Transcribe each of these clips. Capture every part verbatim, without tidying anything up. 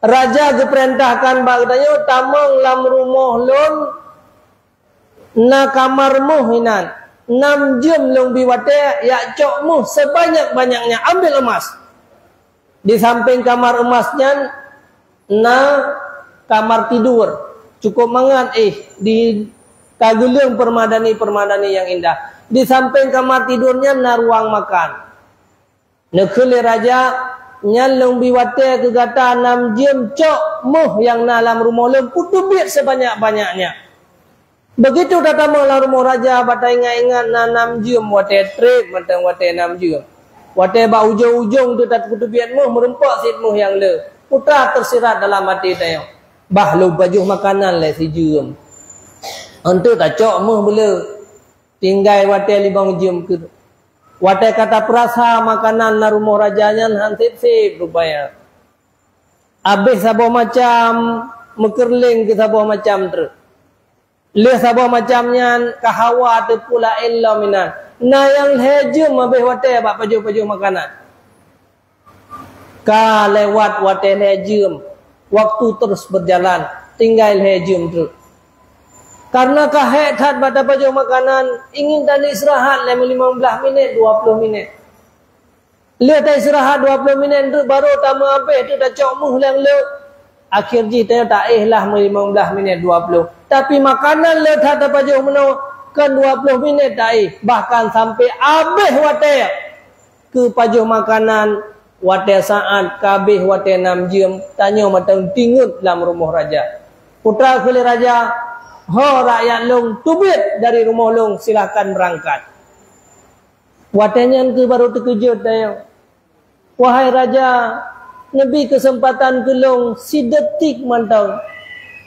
Raja geupeurintahkan bak geutanyoe, "Tamong lam rumoh lôn, na kamar méuh inan. Nam jeuem lôn bi watée yak cok méuh sebanyak-banyaknya, ambil emas." Di sampéng kamar emas nyan na kamar tidur, cukup mangat éh, di tageuleueng peumadani-peumadani nyang indah. Di sampéng kamar tidur nyan na ruang makan. Neukheun lé raja, "Nyan lôn bi watée keu gata, nam jeuem cok méuh nyang na lam rumoh lôn, peuteubiet sebanyak-banyaknya." Begitu tatamong lam rumoh raja, bak taingat-ingat na nam jeuem watée treb mantong watée nam jeuem. Watée bak ujong-ujong teuh tapeuteubiet méuh, meurumpok cit méuh nyang le. Putra teusirat dalam até tanyoe, "Bah lôn pajoh makanan lé si jeuem. Eunteuk tacok méuh beuleu." Tinggai watée limong jeuem keuh. Watée ka tapeurasa makanan lam rumoh raja nyan han sép-sép rupanya. Abéh saboh macam, meukeureuléng keu saboh macam treuk. Lheueh saboh macam nyan ka hawa teupeu laén lom inan. Na nyang lhée jeuem abéh watée bak pajoh-pajoh makanan. Ka lewat watée lhée jeuem, waktu terus berjalan, tinggai lhée jeuem treuk. Karena ka hék that bak tapajoh makanan, ingin taneuk istirahat lé limong blaih minét, dua ploh minét. Lheueh taistirahat dua ploh minét treuk, barô tameuabéh treuk tacok méuh nyang le. Akhé jih tanyoe taéh lah limong blaih minét, dua ploh. Tapi makanan le that tapajoh meunoe, kon dua ploh minét taéh, bahkan sampai abéh watée keu pajoh makanan. Watée saát ka abéh watée nam jeuem, tanyoe mantong tingeut lam rumoh raja. Putra kheun lé raja, "Ho rakyat lôn, teubiet dari rumoh lôn, silahkan beurangkat." Watée nyan keuh barô teukeujot tanyoe. "Wahai raja, neubi keuseumpatan keu lôn sidetik mantong.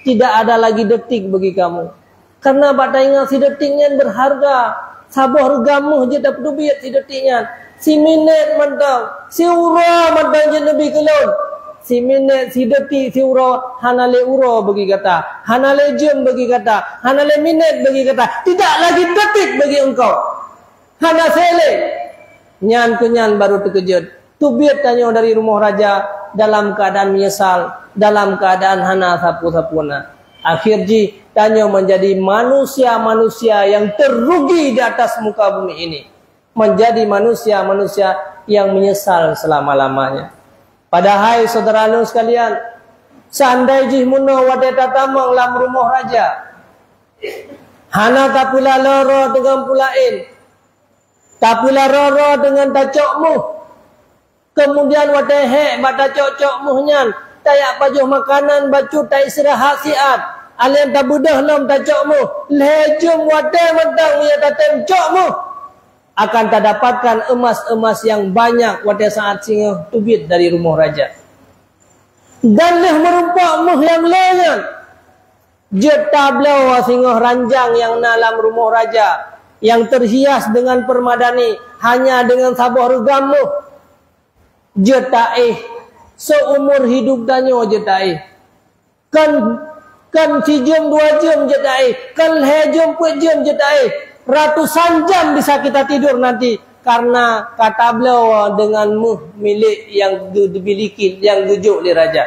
Tidak ada lagi detik bagi kamu." Karena bak taingat sidetik nyan berharga. Saboh reugam méuh jeuet tapeuteubiet sidetik nyan. Siminét mantong, siuroe mantong jeuet neubi keu lôn. Siminét, sidetik, siuroe, hana lé uroe bagi gata, hana lé jeuem bagi gata, hana lé minét bagi gata, tidak lagi detik bagi engkau. Hana sélé. Nyan keuh nyan barô teukeujot. Teubiet tanyoe dari rumoh raja dalam keuadaan meunyeusal, dalam keuadaan hana sapeue-sapeue na. Akhé jih tanyoe menjadi manusia-manusia yang terrugi di atas muka bumi ini. Menjadi manusia-manusia yang meunyeusal seulama-lamanya. Padahai syedara lôn sekalian, seandai jih meunoe watée tatamong lam rumoh raja, hana tapeulalaro deungon peue laén, tapeulalaro deungon tacok méuh. Keumudian watée hék bak tacok-cok méuh nyan, tayak pajoh makanan bacut taistirahat siat, alèh tabeudôh lom tacok méuh, lhée jeuem watée mantong meunyoe tatem cok méuh, akan tadapatkan emas-emas nyang banyak watée saát singoh teubiet dari rumoh raja. Dan lheueh meurumpok méuh nyang le nyan, jeuet tabloe singoh ranjang nyang na lam rumoh raja, nyang teuhias deungon peumadani, hanya deungon saboh reugam méuh. Jeuet taéh, seumur hidup tanyoe jeuet taéh. Kon, kon sijeuem dua jeuem jeuet taéh, kon lhée jeuem peuet jeuem jeuet taéh. Ratusan jam bisa kita tidur nanti, karena ka tabloe deungon méuh milék nyang geubiliki, nyang geujok lé raja.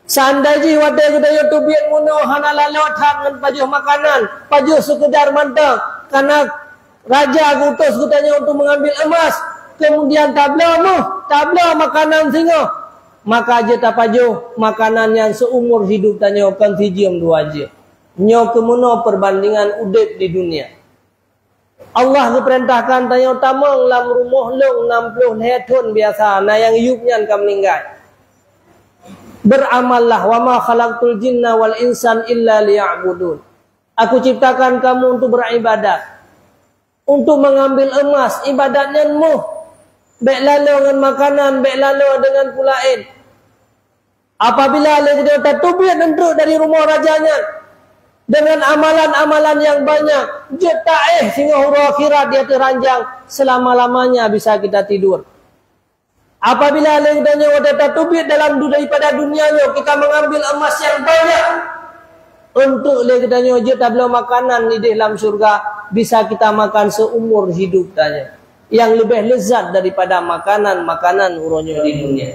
Seandai jih watée geutanyoe teubiet meunoe hana lalo that ngon pajoh makanan, pajoh seukeudar mantong, karena raja geuutus geutanyoe untuk mengambil emas, kemudian tabloe méuh, tabloe makanan singoh, maka jeuet tapajoh makanan nyan seumur hidup tanyoe kon sijeuem dua jeuem. Nyoe keuh meunoe perbandingan udeb di dunia. Allah geupeurintahkan tanyoe tamong lam rumoh lôn nam ploh lhée thon biasa, na nyang yup nyan ka meuninggai. Beramallah, "Wa ma khalaqtul jinna wal insan illa liya'budun." Aku ciptakan kamu untuk beribadat, untuk mengambil emas, ibadat nyan méuh. Bék lalo ngon makanan, bék lalo deungon peue laén. Apabila lé geutanyoe tateubiet eunteuk dari rumoh raja nyan deungon amalan-amalan nyang banyak, jeuet taéh singoh uroe akhirat di ateueh ranjang, selama-lamanya bisa kita tidur. Apabila lé geutanyoe watée tateubiet dalam du-, daripada dunia nyoe, kita mengambil emas yang banyak, eunteuk lé geutanyoe jeuet tabloe makanan idéh lam syurga, bisa kita makan seumur hidup tanyoe, yang lebih lezat daripada makanan-makanan uroe nyoe di dunia.